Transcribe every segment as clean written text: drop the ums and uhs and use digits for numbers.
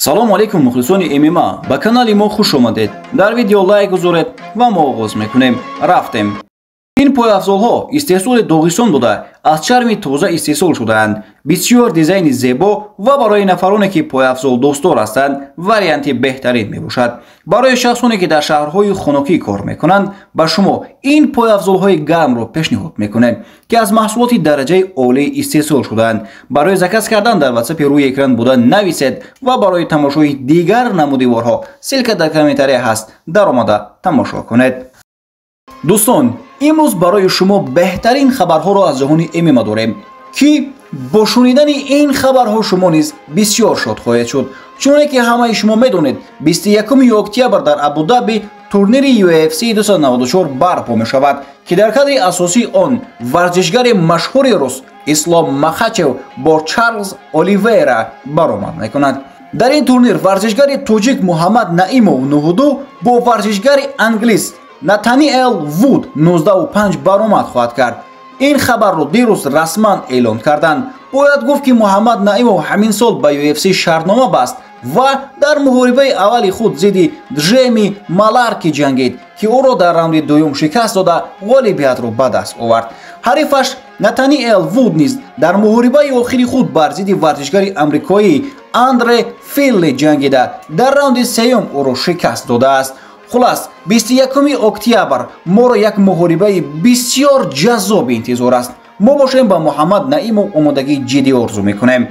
Салому алейкум, мухлисони ММА, ба канали мо хуш омадед. Дар видео лайк гузоред ва мо оғоз мекунем. Рафтем. Ин пойафзолҳо истеҳсоли Доғистон буда, аз чарми тоза истеҳсол шудаанд. Бисёр дизайни зебо ва барои нафароне ки пойафзол дӯстдор ҳастанд, варианти беҳтарин мебошад. Барои шахсоне ки дар шаҳрҳои хунукӣ кор мекунанд, ба шумо ин пойафзолҳои гармро пешниҳод мекунем, ки аз маҳсулоти дараҷаи олӣ истеҳсол шудаанд. Барои заказ кардан дар ватсапи рӯи экран буда нависед ва барои тамошои дигар намудиворҳо ссылка дар комментария ҳаст, даромада тамошо кунед. Дӯстон, имрӯз барои шумо беҳтарин хабарҳоро аз ҷаҳони ММА дорем, ки бо шунидани ин хабарҳо шумо низ бисёр шод хоҳед шуд. Чуноне ки ҳамаи шумо медонед, 21 октябр дар Абудаби турнири UFC 294 барпо мешавад, ки дар кадри асосии он варзишгари машҳури рус Ислом Махачев бо Чарлз Оливейра баромад мекунад. Дар ин турнир варзишгари тоҷик Муҳаммад Наимов 92 бо варзишгари англис Натаниэл Вуд 19-5 баромад хоҳад кард. Ин хабарро дирӯз расман эълон карданд. Бояд гуфт, ки Муҳаммад Наимов ҳамин сол ба UFC шартнома баст ва дар муҳорибаи аввали худ зидди Ҷеми Маларки ҷангид, ки ӯро дар раунди дуюм шикаст дода, ғолибиятро ба даст овард. Ҳарифаш Натаниэл Вуд низ дар муҳорибаи охири худ бар зидди варзишгари амрикоӣ Андре Филли ҷангида, дар раунди сеюм ӯро шикаст додааст. Хулас, 21 октябр моро як муҳорибаи бисёр ҷаззоб интизор аст. Мо бошем, ба Муҳаммад Наимов омодагии ҷиддӣ орзу мекунем.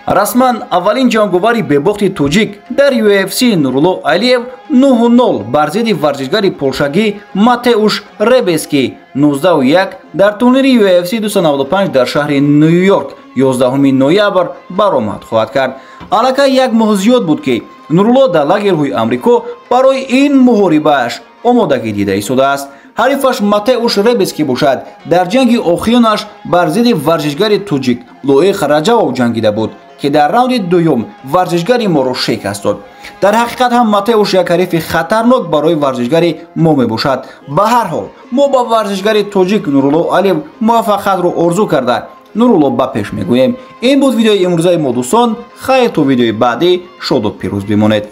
Расман аввалин ҷанговари бебохти тоҷик дар UFC Нурулло Алиев 9-0 бар зидди варзишгари полшагӣ Матеуш Ребески 19-1 дар турнири UFC 295 дар шаҳри Ню-Йорк 11 ноябр баромад хоҳад кард. Аллакай як моҳ зиёд буд, ки Нурулло дар лагерҳои Амрико барои ин муҳорибааш омодагӣ дида истодааст. Ҳарифаш Матеуш Ребески бошад, дар ҷанги охиринаш бар зидди варзишгари тоҷик Лоиқ Раҷабов ҷангида буд, ки дар раунди дуюм варзишгари моро шикаст дод. Дар ҳақиқат ҳам Матеуш як ҳарифи хатарнок барои варзишгари мо мебошад. Ба ҳар ҳол, мо ба варзишгари тоҷик Нурулло Алиев муваффақиятро орзу карда, Нурулло ба пеш мегӯем. Ин буд видеои имрӯзаи мо, дӯстон. Хайр, то видеои баъдӣ, шоду пирӯз бимонед.